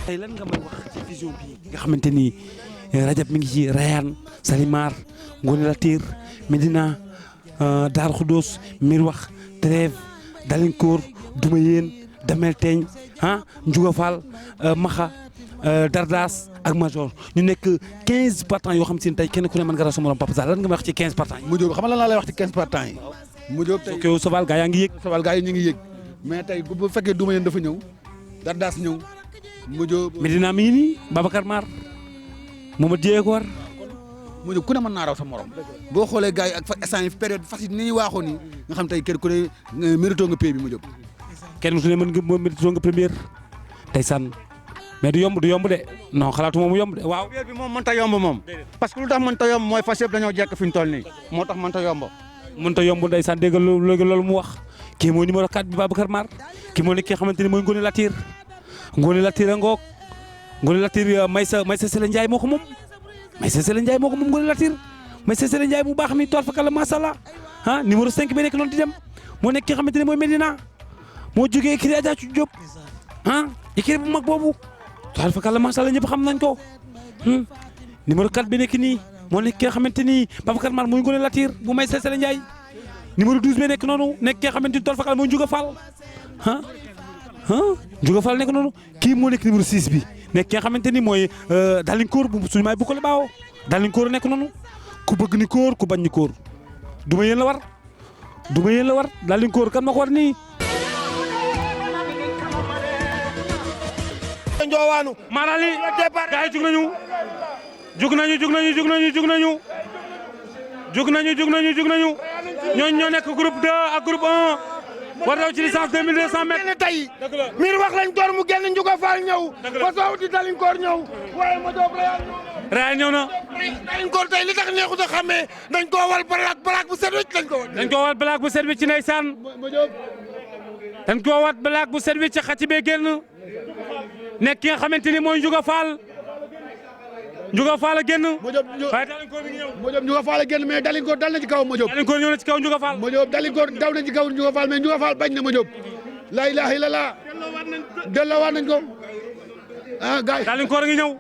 tey lan nga may wax ci vision bi nga xamante ni Rajab mi ngi ci Rayane Salimar Ngoné Latyr Médina Darou Khoudoss Mirwax Trèves Dalinkoor Doumayeen Damel Teeñ Ndiouga Fall Maxa Dardas ak Major ñu nekk 15 partants yoo xam si ne tey kenn ku ne mën nga raw sa morom Papa Sarr lan nga may wax ci 15 partants yi. Modou xam nga lan laa lay wax ci 15 partants yi. Modou tey ok Sowal gaa yaa ngi yëg. Sowal gaa yi ñu ngi yëg mais tey bu fekkee Doumayeen dafa ñëw Dardas ñëw Modou. Médina mi ngi nii Babacar Mar Momadou Dieye ko war. Modou ku ne mën naa raw sa morom boo xoolee gars yi ak fa instant yi période fas yi ni ñuy waaxoo nii nga xam tey kenn ku ne mérito nga pay bi Modou. kenn ku ne mën nga mérito nga première tey sànn mais du yomb de non xalaatu moom mu yomb de waaw. première bi moom mënta yomb moom parce que lu tax mënta yomb mooy fas yëpp dañoo jekk fi ñu toll nii moo tax mënta yomb. mënta yomb ndeysaan dégg loolu mu wax kii mooy numéro 4 bi Babacar Mar kii moo nekk ki nga xamante ni mooy Ngoné Latyr Ngoné Latyr a ngoog Ngoné Latyr Maysa Sele Ndiaye moo ko moom Maysa Sele Ndiaye moo ko moom Ngoné Latyr Maysa Sele Ndiaye bu baax mi tool fa kàlla macha allah numéro 5 bi nekk noonu di dem moo nekk ki nga xamante ne mooy Medina moo jógee écurie Adja Diop écurie bu mag boobu tool fa kàlla macha allah ñëpp xam nañ ko numéro 4 bi nekk nii moo nekk ki nga xamante ni Babacar Mar mooy Ngoné Latyr bu Maysa Sele Ndiaye numéro 12 bi nekk noonu nekk ki nga xamante ni tool fa kàlla mooy Ndiouga Fall Ndiouga Fall nekk noonu kii moo nekk numéro 6 bi nekk ki nga xamante ni mooy Dalinkoor bu suñu maay bu ko la baaxoo Dalinkoor nekk noonu ku bëgg ni koor ku bañ ni koor Doumayeen la war Dalinkoor kan ma ko war nii. Njoowaanu Marali gars yi jug nañu ñooñu ñoo nekk groupe 2 ak groupe 1 war daw ci licence 2200 mètres. tey Mirwax lañ door mu génn Ndiouga Fall ñëw ba soow di Dalinkoor ñëw waaye ma doog Rayane ñëw na. Dalinkoor tey li tax neexut a xàmmee dañ koo wal balaak bu set wecc dañ koo wal balaak bu set wecc ci ndeysaan dañ koo wat balaak bu set wecc ci xati bee génn nekk ki nga xamante ni mooy Ndiouga Fall a génn. waaye Dalinkoor mi ngi ñëw. Ndiouga Fall a génn mais Dalinkoor dal na ci kaw Modou. Dalinkoor ñëw na ci kaw Ndiouga Fall. Dalinkoor daw na ci kaw Ndiouga Fall mais Ndiouga Fall bañ na Modou. la ilaha illallah. delloowaat nañ ko. gars yi. Dalinkoor a ngi ñëw.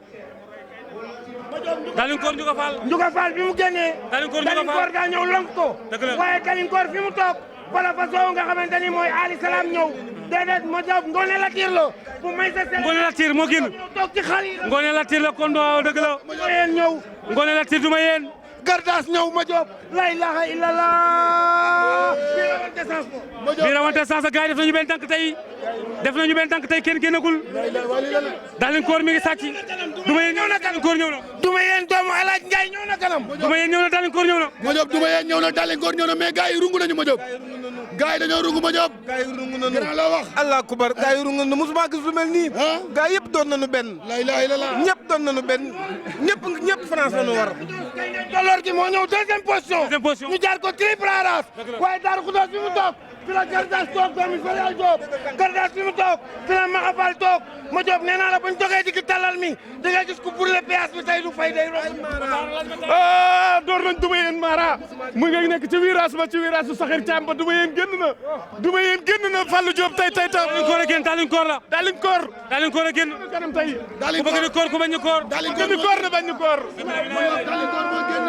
Dalinkoor Ndiouga Fall bi mu génnee. Dalinkoor daa ñëw lonk ko. waaye Dalinkoor fi mu toog. wala fa soow nga xamante ni mooy Ali Salam ñëw. déedéet ma job Ngoné Latyr la. bu may sa seen. Ngoné Latyr moo génn. toog ci xal yi. Ngoné Latyr la kon dëgg la. Doumayeen ñëw. Ngoné Latyr Doumayeen. Gardas ñëw ma job. la ilaha illallah. bii rawante sens gars yi def nañu benn tànk tey kenn génnagul. Dalinkoor mi ngi sàcc. Doumayeen ñëw na Dalinkoor ñëw na. Doumayeen doomu El Hadj Ndiaye ñëw na kanam. Doumayeen ñëw na Dalinkoor ñëw na. ma job Doumayeen ñëw na Dalinkoor ñëw na mais gars yi rungu nañu ma job. gars yi dañoo rungu ma job. gars yi rungu nañu gannaaw loo wax. allah kubar gars yi rungu nañu musuma gis lu mel nii. gars yëpp doon nañu benn. la ilaha illallah. ñëpp doon nañu benn ñëpp France la ñu war. Dolor gi moo ñëw deuxième position. ñu jaar ko triple arras. waaye Darou Khoudoss fi mu toog. fi la Gardas toog doomi Farial Diop. Gardas fi mu toog. fi la Maxa Fall toog. ma Diop nee naa la buñ jógee ci talal mi. di nga gis ku pour le péage bi tey du fay day door nañ Doumayeen Mara mu ngi nekk ci virage ba ci virage su Saxir Thiam ba Doumayeen génn na Fallou Diop tey Dalinkoor a génn Dalinkoor la. Dalinkoor a génn. kanam tey ku bëgg ni koor ku bañ ni koor. Dalinkoor na bañ ni koor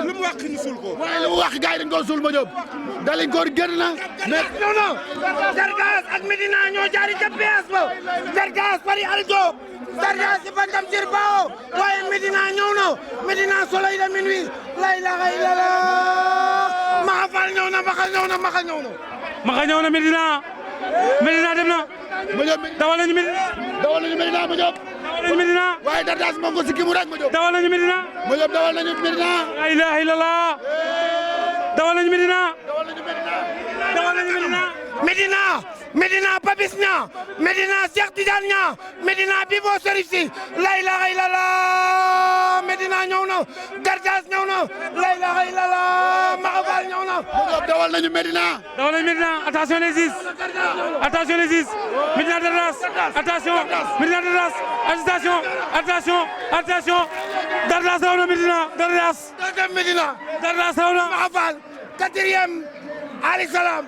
lu mu wax ñu suul ko. waaye lu mu wax gars yi dañ koo suul ma job. Dalinkoor génn na mais. ñëw na. Gargas ak Medina ñoo jaari ca péage ba. Gargas fari Al Diop. Gargas ci Fatam Sir Bao. waaye Medina ñëw na. Medina soleil de minuit. la ilaha illallah. Maxa Fall ñëw na Maxa ñëw na. Maxa ñëw na Medina dem na. ma job dawal nañu Medina. ma job. waaye Dardas moo ko sikki mu rek ma job. dawal nañu Medina. ma job dawal nañu Medina. la ilaha illallah. dawal nañu Medina. Medina Papis Niang. Medina Cheikh Tidiane Niang. Medina Bibo Serif Sy. la ilaha illallah. Medina ñëw na. Gardas ñëw na. la ilaha illallah. Maxa Fall ñëw na. ma job dawal nañu Medina. attention les 6. Medina Dardas. attention Medina Dardas. attention Dardas raw na Medina. deuxième Medina. Dardas raw na. Maxa Fall. quatrième Ali Salam.